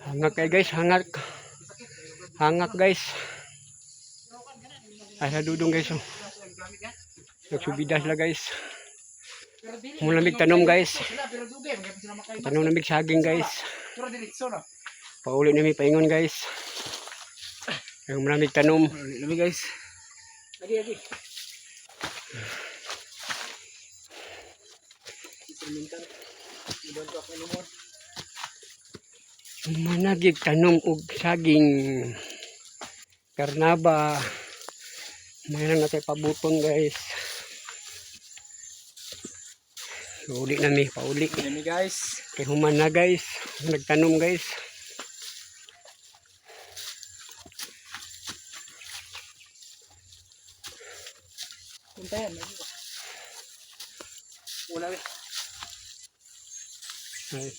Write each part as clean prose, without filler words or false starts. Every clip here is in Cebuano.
Hangak kay, guys, hangak. Hangak, guys. Ay, sa dudong, guys, oh. Nagsubida sila, guys. Mulamig tanom, guys. Tanom namig saging, guys. Pauli nami paingon, guys. Ang malamig tanom. Lami, guys. Lagi lagi. Instrumental. You don't talk anymore. Managig tanom og saging. Karnaba. May lang natin pabuton, guys. Uli nami, pauli. Lami, guys. Kay human na, guys. Nagtanom, guys. Punta yan. Lagi ba? Wala eh. Ay.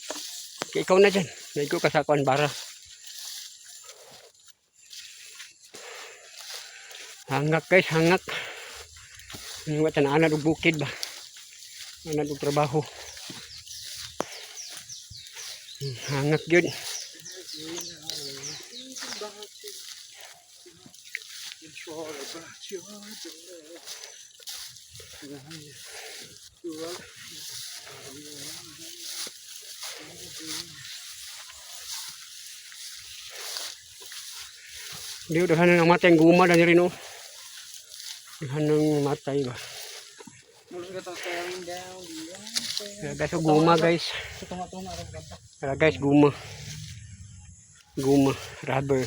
Kay ikaw na dyan. Naigo ka sa kuan bara. Hangak, guys, hangak. Ano ba tanan og bukid ba? Anad og trabaho. Hangak yun. Di daghan nang matay ang guma na rin, oh. Daghan nang matay ba. Mulos ka to staring down the Kaya guys, oh, guma, guys. Sa tunga-tunga rin kanta. Kaya guys, guma. Guma, rubber.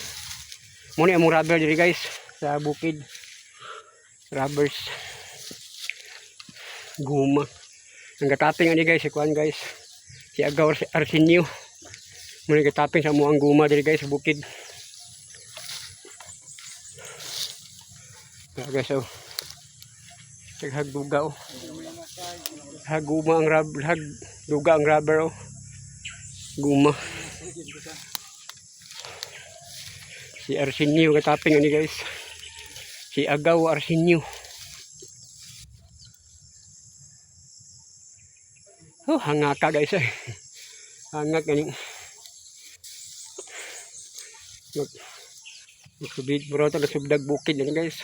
Muna among rubber diri, guys, sa bukid. Rubbers. Guma. Ang gataping ani, guys, si kuan, guys. Si Agaw Arsenio. Muna gataping sa amuang guma diri, guys, sa bukid. Kaya guys, oh. Daghag duga, oh. Haguma ang rubber, hag duga ang rubber, oh. Guma. Si Arsenio kataping ani, guys. Si Agaw Arsenio. Oh, hangaka, guys, eh. Hangak ganing. Mag magsubid bro ta nagsubdag bukid ani, guys.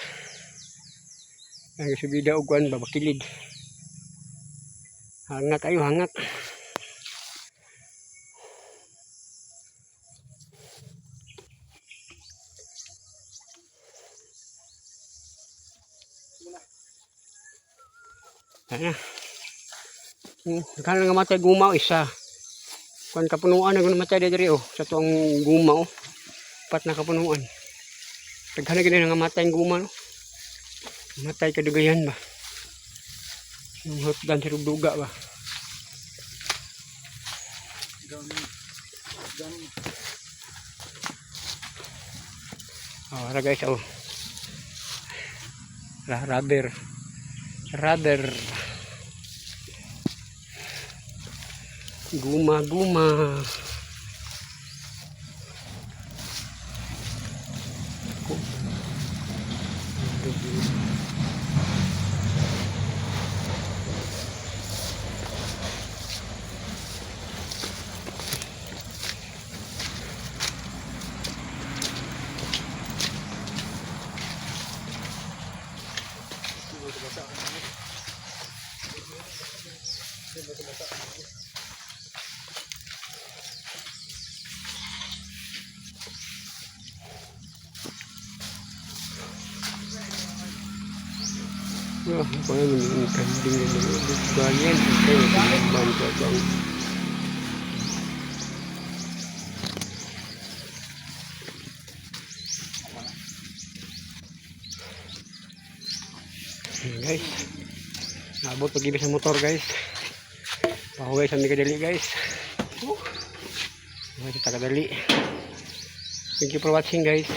Ang subida og kuan ba bakilid. Hangak ayo, hangak. Ayan na. Kala nga matay guma isa. Kuan kapunuan na namatay diri, oh. Sa tuang guma, oh. Pat na kapunuan. Daghan na gini nga matay ang guma, no. Matay kadugayan ba. Yung hotdan sa duga ba. Gum. Gum. Oh, ara, guys, oh. Rubber. Rubber. Guma, guma. Wah, ko na yung kanding na ganyan. Okay, bantu bang. Ayan, guys. Nabot pag sa motor, guys. Pahuway sa mi kadali, guys. Huwag sa takadali. Thank you for watching, guys.